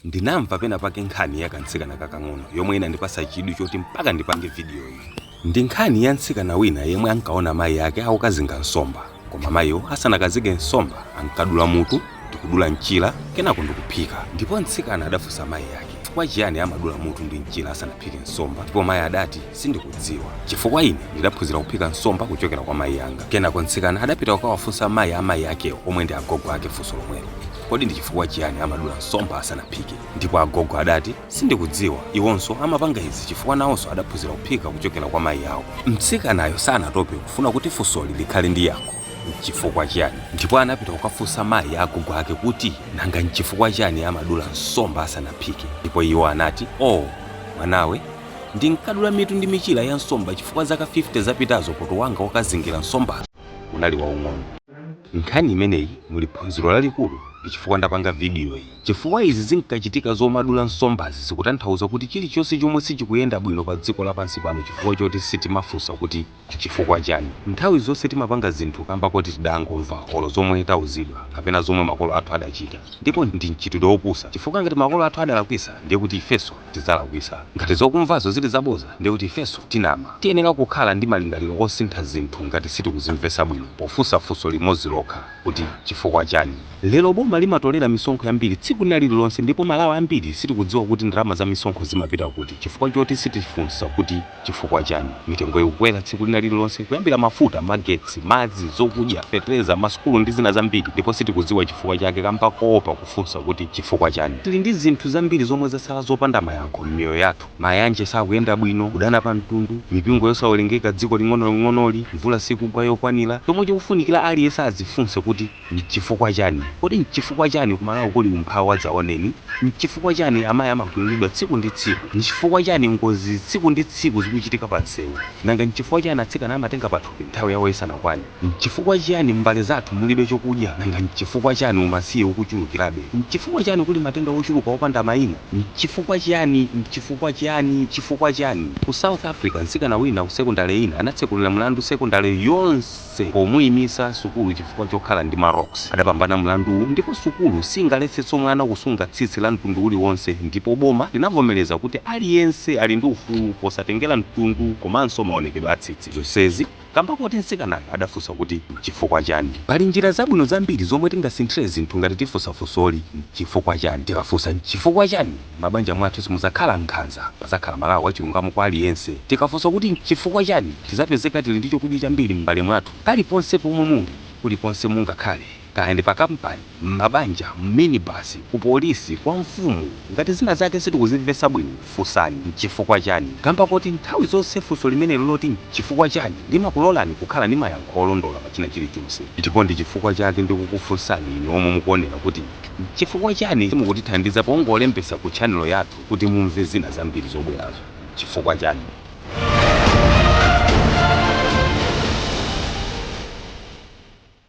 Ndinamva pena pake nkhani ya kamtsikana kakang'ono yomwe inandipasa chidwi choti mpaka ndipange video iyi. Ndi nkhani ya mtsikana wina yemwe ankaona mayi ake akukazinga nsomba, koma mayiwo asanakazinge nsomba ankadula mutu ndikudula mchira kenako ndikuphika. Ndipo mtsikana adafunsa mayi ake chifukwa chiyani amadula mutu ndi mchira asanaphike nsomba, ndipo mayi adati, Sindikudziwa, chifukwa ine ndidaphunzira kuphika nsomba kuchokera kwa mayi anga. Kenako mtsikana adapita kukawafunsa mayi a mayi akewo omwe ndi agogo ake funso lomwelo. Kodi ndi chifukwa chiyani amadula nsomba asanaphike? Ndipo agogo adati, Sindikudziwa, iwonso amapanga izi chifukwa nawonso adaphunzira kuphika kuchokera kwa mayi awo. Mtsikanayo sanatope kufuna kuti funsoli likhale ndi yankho, N'chifukwa chiyani? Ndipo anapita kukafunsa mayi a agogo ake kuti, Nanga n'chifukwa chiyani amadula nsomba asanaphike? Ndipo iwo anati, Oh, mwanawe, ndinkadula mitu ndi michira ya nsomba chifukwa zaka 50 zapitazo poto wanga wokazingira nsombazo unali waung'ono. Nkhani imeneyi muli phunziro lalikulu ndi chifukwa ndapanga video iyi. Chifukwa izi zinkachitika zomadula nsombazi zikutanthauza kuti chilichonse chomwe sichikuyenda bwino pa dziko lapansi pano chifukwa choti sitimafunsa kuti chifukwa chani. Nthawi zonse timapanga zinthu kamba koti tidangomva olo zomwe tauzidwa kapena zomwe makolo athu adachita ndipo ndi mchitidwe wopusa chifukwa ngati makolo athu adalakwisa ndiye kuti ifenso tidzalakwisa. Ngati zokumvazo zili zaboza ndiye kuti ifenso tinama. Tiyenera kukhala ndi malingaliro osintha zinthu ngati sitikuzimvesa bwino pofunsa funso limodzi lokha kuti chifukwa chani? Lero boma limatolera misonkho yambiri tsiku lina lililonse ndipo Malawi ambiri sitikudziwa kuti ndalama za misonkho zimapita kuti chifukwa choti sitifunsa kuti chifukwa chani? Mitengo ikukwera tsiku lina lililonse kuyambira mafuta, magetsi, madzi, zokudya, fetereza, masukulu ndi zina zambiri ndipo sitikudziwa chifukwa chake kamba koopa kufunsa kuti chifukwa chani? Tili ndi zinthu zambiri zomwe zasala zopanda mayankho m'miyoyo yathu. Mayanje sakuyenda bwino, kudana pa mtundu, mipingo yosawerengeka dziko ling'onoling'onoli, mvula sikugwa yokwanira. Chomwe chikufunikira aliyense adzifunse kuti N'chifukwa chani? Kodi n'chifukwa chani ku Malawi kuli umphawi wadzaoneni? N'chifukwa chani amayi amagwiriridwa tsiku ndi tsiku? N'chifukwa chani ngozi tsiku ndi tsiku zikuchitika pa msewu? Nanga n'chifukwa chani atsikana amatenga pathupi nthawi yawo isanakwane? N'chifukwa chiyani m'mbale zathu mulibe chokudya? Nanga n'chifukwa chani umasiye ukuchulukirabe? N'chifukwa chani kuli matenda ochuluka opanda mayina? N'chifukwa chiyani? N'chifukwa chiyani? Chifukwa chani? Ku South Africa, mtsikana wina ku sekondale ina anatsekulira mlandu sekondale yonse. Pomuimisa sukulu chifukwa chokhala ndi ma locks. Adapambana mlanduwu ndipo sukulu singaletsenso mwana kusunga tsitsi la mtundu uliwonse ndipo boma linavomereza kuti aliyense ali ndi ufulu posatengera mtundu komanso maonekedwe a tsitsi. Zonsezi kamba koti mtsikanayo adafunsa kuti nchifukwa chani? Pali njira zabwino zambiri zomwe tingasinthire zinthu ngati tifunsa funsoli nchifukwa chani? Tikafunsa nchifukwa chani? M'mabanja mwathu simudzakhala nkhanza, padzakhala Malawi wachilungamo kwa aliyense. Tikafunsa kuti n'chifukwa chani, tidzapezeka tili ndi chokudya chambiri m'mbale mwathu. Paliponse pomwe muli, kulikonse mungakhale, kaya ndi pa kampani, m'mabanja, m'minibasi, ku polisi, kwa mfumu, ngati zina zake sitikuzimvetsa bwino, funsani, n'chifukwa chani? Kamba koti nthawi zonse funso limeneli loti n'chifukwa chani limakulolani kukhala ndi mayankho olondola pa china chilichonse. Ndipo ndi chifukwa chake ndikukufunsani inu omwe mukuonera kuti. Nchifukwa chani simukutithandiza pongolembesa ku channel yathu kuti mumve zina zambiri zobwerazo? Chifukwa chani?